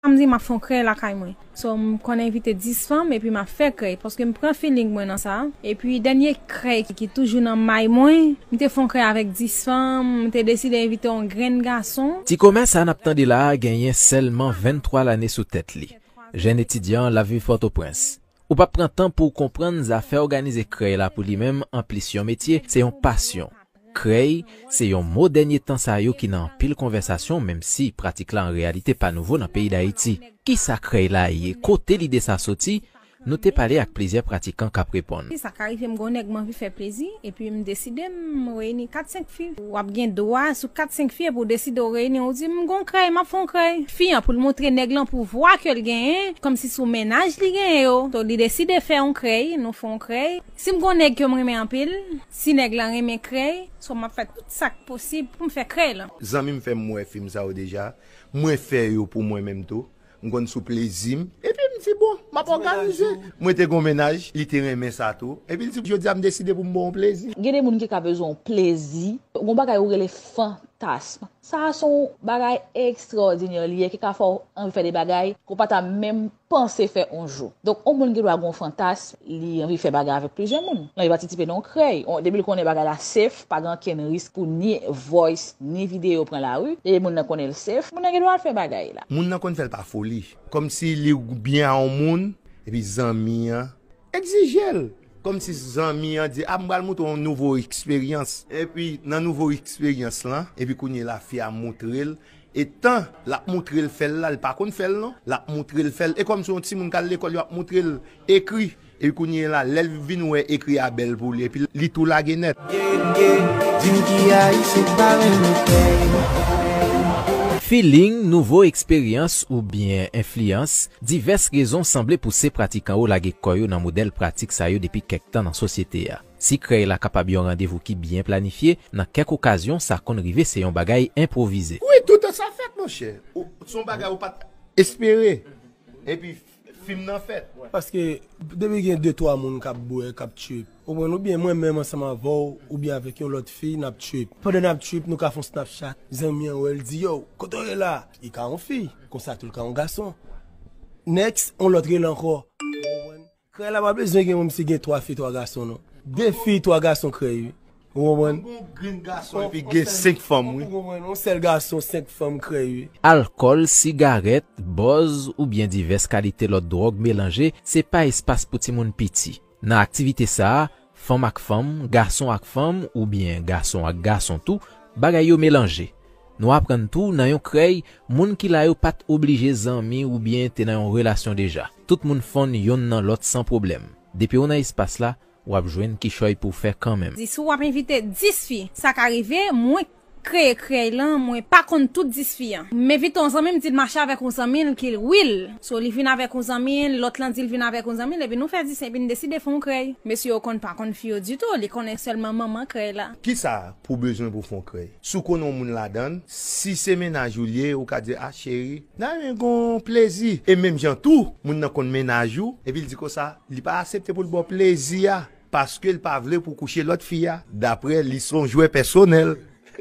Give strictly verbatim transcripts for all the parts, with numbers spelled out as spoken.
M di m ap fè yon krèy lakay mwen. So, m konn envite dis fanm epi m ap fè krèy, paske m pran feeling mwen nan sa. Epi dènye krèy ki, ki toujou nan may mwen, m te fè yon krèy avèk dis fanm, m te deside envite yon grenn gason. Ti Kòmè sa n ap tande la a genyen sèlman venntwa lane sou tèt li. Jèn etidyan, l ap viv Pòtoprens. Ou p ap pran tan pou w konprann zafè òganize krèy la pou li menm, anplis yon metye, se yon pasyon. Krèy, se yon mo dènye tan sa yo ki nan anpil konvèsasyon, menm si pratik la an reyalite pa nouvo nan peyi Dayiti. Kisa krèy la ye? Kote lide sa soti? Nou te pale ak plizyè pratikan k ap reponn. Sa ka rive m gon nèg m anvi fè plezi, epi m deside m reyini kat senk fi. W ap gen dwa sou kat senk fi, epi w deside w reyini, w di m gon krèy, m ap fè yon krèy. Fi an, pou l montre nèg lan pouvwa ke l genyen, kòmsi sou mennaj li genyen yo. So, li deside fè yon krèy, nou fè yon krèy. Si m gon nèg ke m renmen anpil, si nèg lan renmen krèy, so m ap fè tout sa k posib pou m fè krèy lan. Zanmi m fè m wè fim sa yo deja. Mwen fè yo pou mwen menm tou. M konn sou plezi m. Epi m di, bon, m ap òganize. Mwen te gon mennaj, li te renmen sa tou. Epi l di, jodi a m deside pou m ba w yon plezi. Gen de moun ki ka bezwen yon plezi. Gon bagay ou rele fantasm. Sa a se yon bagay ekstraòdinè li ye, ki ka fè w anvi fè de bagay ke w pa ta menm panse fè yon jou. Donk, yon moun gen dwa gen yon fantasm, li anvi fè bagay avèk plizyè moun. Lan li patisipe nan yon krèy. Depi l konnen bagay la safe, pa gen okenn risk pou ni voice, ni videyo pran lari. Depi moun nan konnen l safe, moun nan gen dwa al fè bagay la. Moun nan konn fè l pa foli. Kòmsi li byen a yon moun, epi zanmi an egzije l. Kòmsi zanmi an di, a, m pral montre w yon nouvo eksperyans. Epi nan nouvo eksperyans lan, epi kounye la fi a montre l. Etan l ap montre l fè l la, li pa konn fè l non. L ap montre l fè l. E kòmsi yon timoun k al lekòl, yo ap montre l ekri. Epi kounye la, lè l vin wè ekri a bèl pou li, epi li tou lage nèt. Di m ki Ayisyen k pa renmen krèy. Feeling, nouvo eksperyans oubyen enfliyans, divès rezon sanble pouse pratikan yo lage kò yo nan modèl pratik sa yo depi kèk tan nan sosyete a. Si krèy la kapab yon randevou ki byen planifye, nan kèk okazyon, sa konn rive se yon bagay enpwovize. Wi, toutan sa fèt, monchè. Ou, se yon bagay ou pa t espere. Epi, fim nan fèt. Paske, depi gen de, twa moun k ap bwè, k ap trip, ou konprann, oubyen mwen menm ansanm avè w, oubyen avèk yon lòt fi, n ap trip. Pandan n ap trip, nou ka fè yon Snapchat. Zanmi an wè l di, yo, kote w ye la? Li ka yon fi, konsa tou l ka yon gason. Next, yon lòt rele ankò. Ou konprann? Krèy la pa bezwen gen, menm si gen twa fi, twa gason, non. De fi, twa gason krèy, wi. Ou konprann? Gon grenn gason, epi gen senk fanm, wi. Ou konprann? Yon sèl gason, senk fanm krèy, wi. Alkòl, sigarèt, bòz, oubyen divès kalite lòt dwòg melanje, se pa espas pou timoun piti. Nan aktivite sa a, fanm ak fanm, gason ak fanm, oubyen gason ak gason tou, bagay yo melanje. Nou aprann tou, nan yon krèy, moun ki la yo pa t oblije zanmi oubyen te nan yon relasyon deja. Tout moun fonn yonn nan lòt san pwoblèm. Depi w nan espas la, w ap jwenn kichòy pou w fè kanmenm. Di si w ap envite dis fi, sa ka rive, mwen kreye krèy lan, mwen pa konn tout dis fi an. M envite yon zanmi m, di l mache avèk yon zanmi l ki l, wi l. So, li vin avèk yon zanmi l, lòt lan di l vin avèk yon zanmi l, epi nou fè dis, epi n deside fè yon krèy. Mesye yo konn pa konn fi yo ditou, li konnen sèlman manman krèy la. Kisa pou w bezwen pou w fè yon krèy? Si w konnen yon moun ladan l, si se mennaj ou l ye, ou ka di, a, cheri, n a renmen gon plezi. E menm jan tou, moun nan konn mennaj ou, epi l di konsa, li pa aksepte pou l ba w plezi a, paske l pa vle pou w kouche lòt fi a. Daprè li, se yon jwè pèsonèl.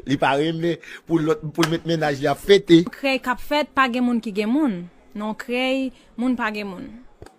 Li pa renmen pou lòt, pou l met mennaj li ap fete. Krèy k ap fèt, pa gen moun ki gen moun. Non, krèy, moun pa gen moun.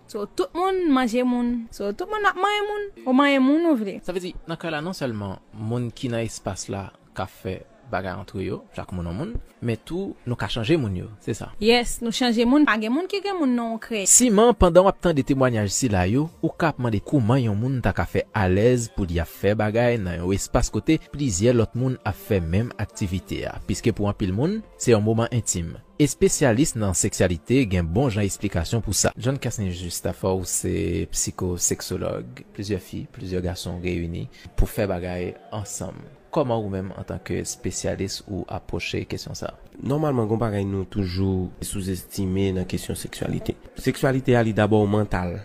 So, tout moun manje moun. So, tout moun ap manyen moun. Ou manyen moun ou vle. Sa vle di, nan krèy la, non sèlman moun ki nan espas la ka fè bagay antre yo, chak moun yon moun, men tou, nou ka chanje moun yo, se sa. Yes, nou chanje moun, pa gen moun ki gen moun nan yon krèy. Siman, pandan w ap tande temwanyaj sila yo, ou ka ap mande kouman yon moun ta ka fè alèz pou li ap fè bagay nan yon espas kote plizyè lòt moun ap fè menm aktivite a, piske pou anpil moun, se yon moman entim. Espesyalis nan seksyalite gen bon jan esplikasyon pou sa. John Casney Justafa, ou se psikoseksològ, plizyè fi, plizyè gason reyini pou fè bagay ansanm. Kòman ou menm, antanke espesyalis, ou apwoche kesyon sa a? Nòmalman, gon bagay nou toujou souzestime nan kesyon seksyalite. Seksyalite a, li dabò mantal.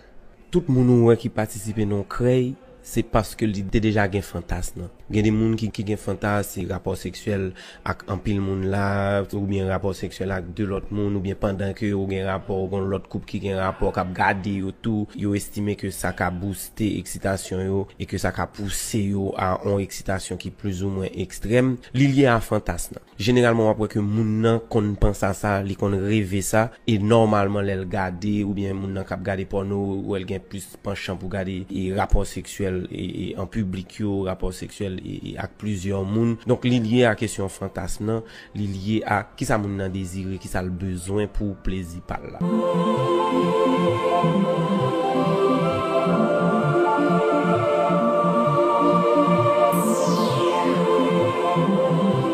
Tout moun ou wè ki patisipe nan yon krèy, se paske li te deja gen fantasm nan. Gen de moun ki, ki gen fantas, se rapò seksyèl ak anpil moun la, oubyen rapò seksyèl ak de lòt moun, oubyen pandan ke ou gen rapò, ou gen lòt koup ki gen rapò, k ap gade yo tou, yo estime ke sa ka bouste eksitasyon yo e ke sa ka pouse yo a yon eksitasyon ki plizoumwen ekstrèm. Li lye a fantas lan. Jeneralman, w ap wè ke moun nan konn panse a sa, li konn reve sa, e nòmalman, lè l gade, oubyen moun nan k ap gade pòno, ou wè l gen plis panchan pou gade e rapò seksyèl e, e an piblik yo, rapò seksyèl e, e ak plizyè moun. Donk, li lye a kesyon fantasm nan, li lye a kisa moun nan dezire, kisa l bezwen pou plezi pa l la.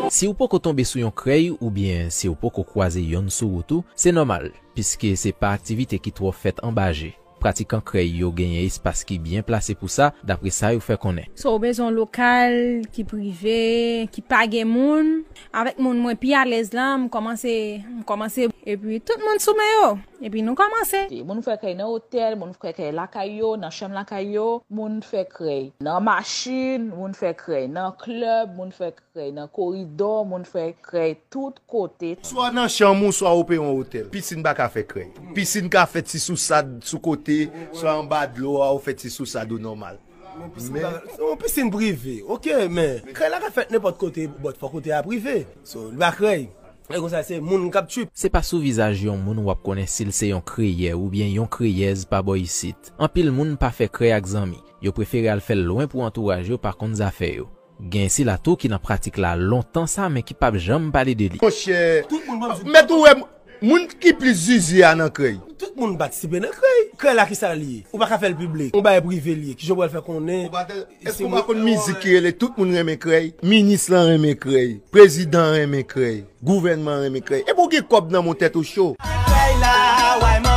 Si w poko tonbe sou yon krèy oubyen si w poko kwaze yonn sou wout ou, se nòmal, piske se pa aktivite ki twò fèt anba je. Pratikan krèy yo genyen espas ki byen plase pou sa, dapre sa yo fè konnen. So, ou bezwen yon lokal ki prive, ki pa gen moun. Avèk moun mwen pi alèz la, m kòmanse, m kòmanse, epi tout moun sou men yo. Epi nou kòmanse. Moun fè krèy nan otèl, moun fè krèy lakay yo, nan chanm lakay yo, moun fè krèy nan machin, moun fè krèy nan klèb, moun fè krèy nan koridò, moun fè krèy tout kote. Swa nan chanm ou, swa ou peye yon otèl. Pisin pa ka fè krèy. Pisin ka fè ti sousad sou kote, swa anba dlo a, ou fè ti sousad ou nòmal. Men pisin pa, yon pisin prive, oke, men krèy la ka fèt nenpòt kote, but fò kote a prive. So, li pa krèy. E konsa se moun k ap trip. Se pa sou vizaj yon moun w ap konnen si l se yon kreyè oubyen yon kreyèz pa bò isit. Anpil moun pa fè krèy ak zanmi. Yo prefere al fè l lwen pou antouraj yo pa konn zafè yo. Gen sila tou ki nan pratik la lontan sa, men ki p ap janm pale de li. Monchè, tout moun pa m di, mèt ou wè m, moun ki plis zizi a nan krèy. Tout moun patisipe nan krèy. Krèy la, kisa l ye? Ou pa ka fè l piblik. Yon bagay prive l ye. Kijan w pral fè konnen? Èske ou pa konn mizik ki rele tout moun renmen krèy? Minis lan renmen krèy. Prezidan renmen krèy. Gouvènman renmen krèy. Epi w gen kòb nan men w, tèt ou cho. Krèy la, why